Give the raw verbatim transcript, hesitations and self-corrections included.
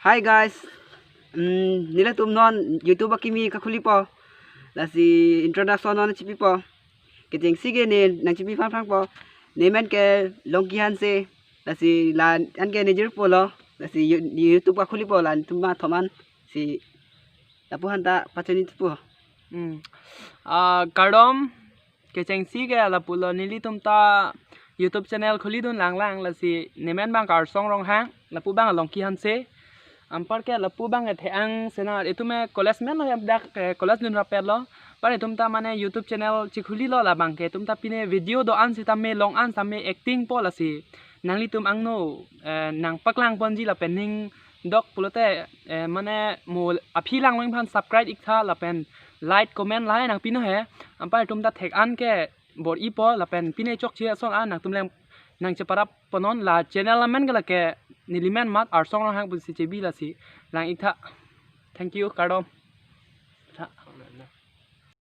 Hi guys, mm, nelitum non YouTube akimi kakhulipo. Lasi introduction non chipipo. Kechengsi ke ne nangchipi phan phan po. Ne men ke Longki Hanse. Lasi la-an ke nejirpo lo. Lasi You-, YouTube kakhulipo, la-an tuma thoman si lapu-an ta pachini thupo. Hmm. Ah, kardom, kechengsi ke lapulo, nelitum ta YouTube channel khulidun langlang, lasi ne men bang Karsong Ronghang, lapu bang Longki Hanse. Anpar ke lapu bang ethe ang senar, itum e college men lo, yam dak, eh, college dun rapet lo. Par itum ta mane YouTube channel chikhuli lo, labang ke itum ta pine video do-an sitame, long-an sitame acting po, lasi nanglitum angno, eh, nangpaklang ponji lapen ning dok pulote, eh, mane mo aphi langlong aphan subscribe iktha lapen like comment lahai nangpinon he. Anpar itum ta thek-an ke bor-ipo lapen pine chokche ason an nangtum lang nangcheparap ponon, la channel amen ke lake nelimen mat Arsong Ronghang pusi chebi, lasi lang iktha. Thank you, kardom.